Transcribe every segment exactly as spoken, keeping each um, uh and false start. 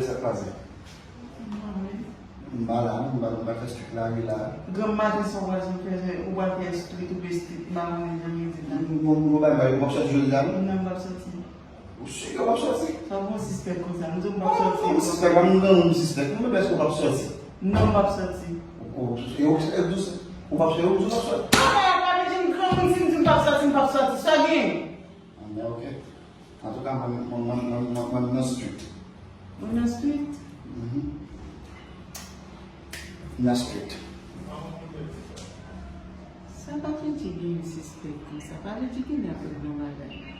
Sa k pase? M pa la, non, m pa, m pa fè street la, wi la. Granm maten sa w pral fè, ou pral fè street oubyen street, m pa konnen jan yo di la. M, m, m, m, m, m ap sòti jodi a, non? Non, m p ap sòti. Ou si ke w p ap sòti? Sa w gon sispèk konsa? M di w m p ap sòti. Ou sispèk, pa m granmoun m sispèk. Mwen, èske w p ap sòti? Non, m p ap sòti. Ou, ou, e ou, e ou, ou p ap sòti, ou p ap sòti? Ah, pa vle di m granmoun, si m di m p ap sòti, m p ap sòti. Sa gen? Ah, men ok. Antouka, mwen, mwen, mwen, mwen, mwen, mwen nan street. Ou nan street? Mhm. Nan street. Sa pa vle di gen yon sispèk konsa. Pa vle di gen nèg nan bagay la.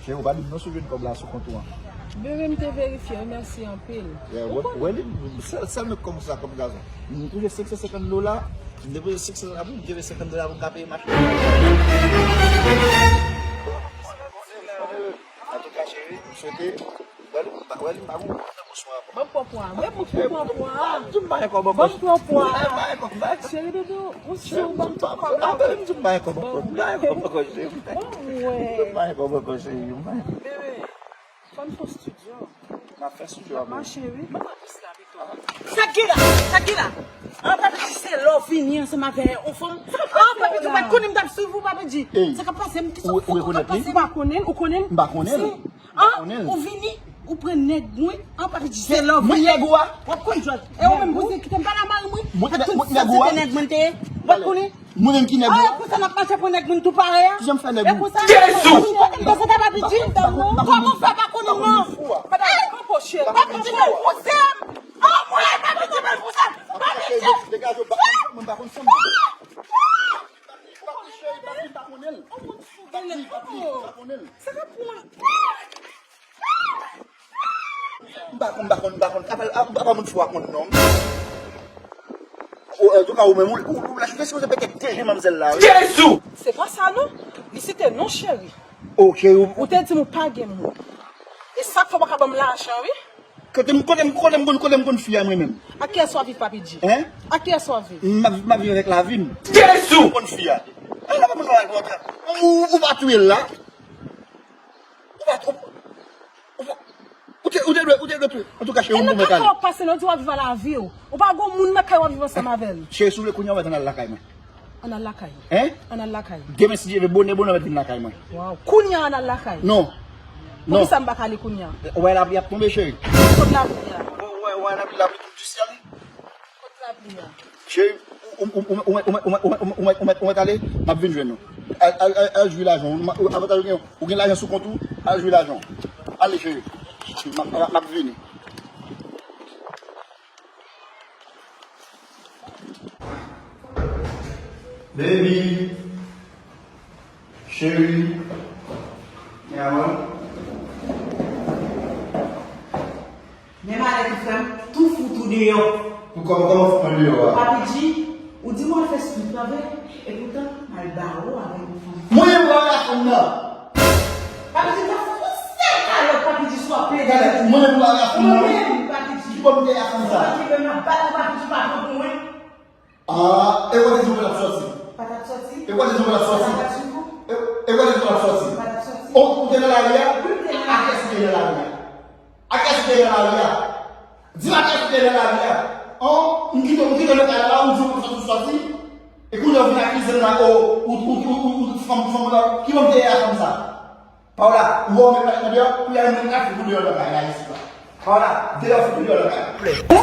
Cheri, ou pa di m non si w jwenn kòb la sou kont ou an. Bebe, m te verifye, wi, mèsi anpil. Yeah, ou wè, konnen. Wè li, sèl, sèl menm kòb sa kòm gazon. M touche senk san senkant dola, m depoze senk san dola pou m, m te vle senkant dola pou m ka peye machin. Antouka, cheri, m swete, wè li, m pa, wè li, m pa gon pwòp nan bouch mwen ankò. Ban m pran pwa. Ban m pran pwa. Di m pa gen kòb ankò. Ban m pran pwa. Cheri doudou, ou si w ban m tout kòb la. Di m pa gen kòb ankò. M pa gen kòb ankò, cheri. Bon, wè. M pa gen kòb ankò, cheri. M pa gen kòb. Bebe, fò n fè studio. M ap fè studio a pou ou. Mache, wi. Ban m plis la pito. Sa k gen la? Sa k gen la? An, pa di se lè w vini ansanm avè yon fanm. An, pa di ou pa t konnen m t ap swiv ou, pa di. Sa k ap pase m? Kisa w fè? Ou rekonèt li? Ou pa konnen l? Ou konnen l? M pa konnen l. An, ou vini, ou pran nèg mwen, an, pa di se love. Mwen nèg ou a? W ap konn jwèt. E ou menm, pou se kite m pale a mari mwen. Mwen nèg ou a? Tout sa se te nèg mwen te ye. W ap konnen. Mwen menm ki nèg ou a? Ah, e konsa n ap mache pou nèg moun tou parèy a? Kijan m fè nèg ou? E konsa? Jezi! Ou konnen konsa ta pa di? Kòman w fè pa konnen non? Papi di mwen pouse m. Anmwey, papi di mwen pouse m. Papi di. Degaje w, mwen pa konn fanm nan. Papi, papi, papi, pa konnen l. Papi, papi, pa konnen l. Sa ka pran? M pa konn, m pa konn, m pa konn. Apa, apa, apa moun fou a konn non. Ou, antouka, ou menm, ou, ou, ou la, ou te sipoze pete deje manmzèl la, wi. Jezi! Se pa sa, non. Li site non, cheri. Ok, ou, ou te di m ou pa gen moun. E sa k fè w pa ka ban m lajan, wi. Kote m, kote m, kote m konn, kote m konn fi a mwen menm? Ak kiyès w ap viv, Papi G? Hein? Ak kiyès w ap viv? M ap, m ap viv avèk lavi m. Jezi! Ou konn fi a. Ala pa moun nan al kontre. Ou, ou pa touye l la. Ou pa, ou, ou pa, ou te, ou te dwe, ou te dwe touye. Antouka, cheri, m pwomèt ale. E nan kaka w ap pase, lè w di w ap viv a lavi w. Ou pa gon moun nan kay w ap viv ansanm avè l. Cheri, si w vle kounye a, w mèt ann al lakay mwen. Ann al lakay. Hein? Ann al lakay. Demen, si Dye vle, bonè, bonè, w mèt vin lakay mwen. Waw. Kounye a, ann al lakay. Non. Non. Poukisa m pa ka ale kounye a? Ou wè lapli ap tonbe, cheri. Kot lapli a? Ou wè, ou wè lapli, lapli tonbe di syèl. Kot lapli a? Cheri, ou, ou mèt ale, m ap vin jwenn ou. Al, al, al, al jwi lajan w. Avantaj ou gen, ou gen lajan sou kont ou, al jwi lajan w. Ale, cheri. M ap, m ap, m ap vini. Baby. Cheri. Yaman. Men malè tou frè m, tou fout ou deyò. Pou kòman, kòman fout mwen deyò a? Papi G, ou di m w al fè street, pa vre? Epoutan, m al bare w avèk yon fanm. Mwen menm pou al a fanm nan. Papi G, m ta fout ou sèl kalòt, Papi G, si w ap plede. Gade, mwen menm pou al a fanm nan. Mwen menm, Papi G. Kibò m te a fanm sa? Papi G, m ap bat ou, Papi G, pa pran pou mwen. Ah, e w te di w pa t ap sòti? Pa t ap sòti? E w te di w pa t ap sòti? Pa t ap sòti? E, e w te di w pa t ap sòti? Pa t ap sòti? Ou, ou te nan lari a? Wi, m te nan lari a. Ak kiyès ou te nan lari a? Ak kiyès ou te nan lari a? Di m ak kiyès ou te nan lari a? An, m kite, m kite w nan kay la, ou di w pa t sòti, w sòti? E kounye a w vin akize m la, o, ou, ou, fanm, fanm la, kibò m te ye a fanm sa? Paola, ou wè w met malèt nan deyò, kounye a menm kafe pou deyò nan kay la, isit la. Paola, deyò fout deyò nan kay la.